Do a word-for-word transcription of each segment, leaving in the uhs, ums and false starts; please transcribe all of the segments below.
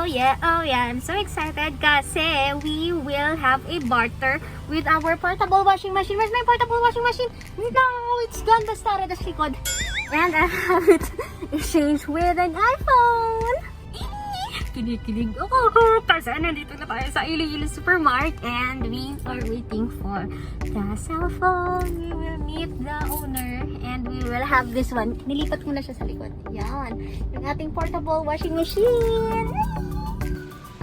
Oh yeah, oh yeah, I'm so excited kasi we will have a barter with our portable washing machine. Where's my portable washing machine? No, it's gone. Basta, ra da sa likod. And I have it exchange with an iPhone. Kinikilig ako kasi nandito na tayo sa Iloilo Supermart and we are waiting for the cellphone. We will meet the owner and we will have this one. Nilipat ko na siya sa likod. Yan. Yung ating portable washing machine.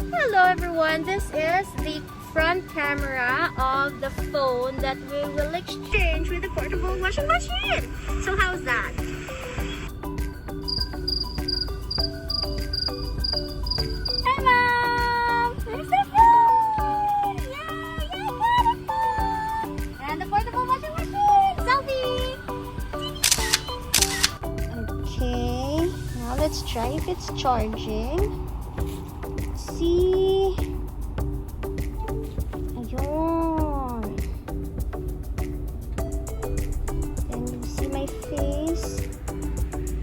Hello everyone, this is the front camera of the phone that we will exchange with the portable washing machine. So how's that? Hi, Mom! There's the phone! Yay! Yay! Got a phone! And the portable washing machine! Selfie! Okay, now let's try if it's charging. See? Ayun. Can you see my face?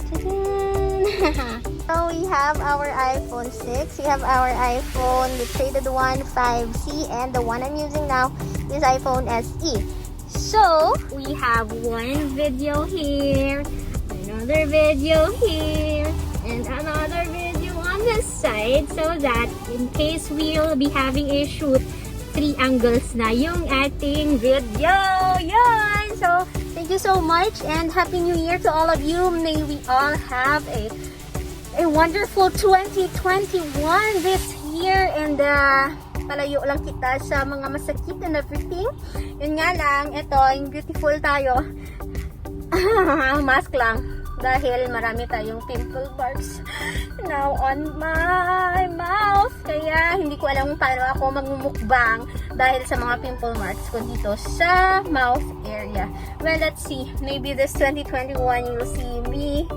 Ta-da! So we have our iPhone six, we have our iPhone, the traded one, five C, and the one I'm using now is iPhone S E. So, we have one video here, another video here, and another video on this side, so that in case we'll be having a shoot, three angles na yung ating video. Yun! So, thank you so much and Happy New Year to all of you. May we all have a a wonderful twenty twenty-one this year, and uh, palayo lang kita sa mga masakit and everything. Yun nga lang, ito, yung beautiful tayo. Mask lang dahil marami tayong pimple marks now on my mouth. Kaya hindi ko alam kung paano ako magmumukbang dahil sa mga pimple marks ko dito sa mouth area. Well, let's see. Maybe this twenty twenty-one, you'll see me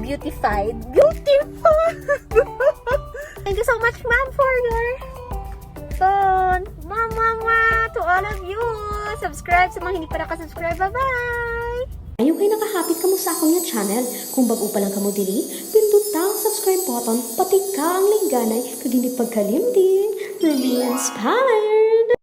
beautified. Beautiful! Thank you so much, ma'am, for your phone. Ma'am, ma'am, ma'am, to all of you. Subscribe sa mga hindi pa nakasubscribe. Bye-bye! Ayaw kay nakahapit kamo sa akon nga channel. Kung bag-o pa lang kamo diri, pindot ta ang subscribe button, pati ka ang lingganay, kag hindi pagkalimti. Rumi Inspire!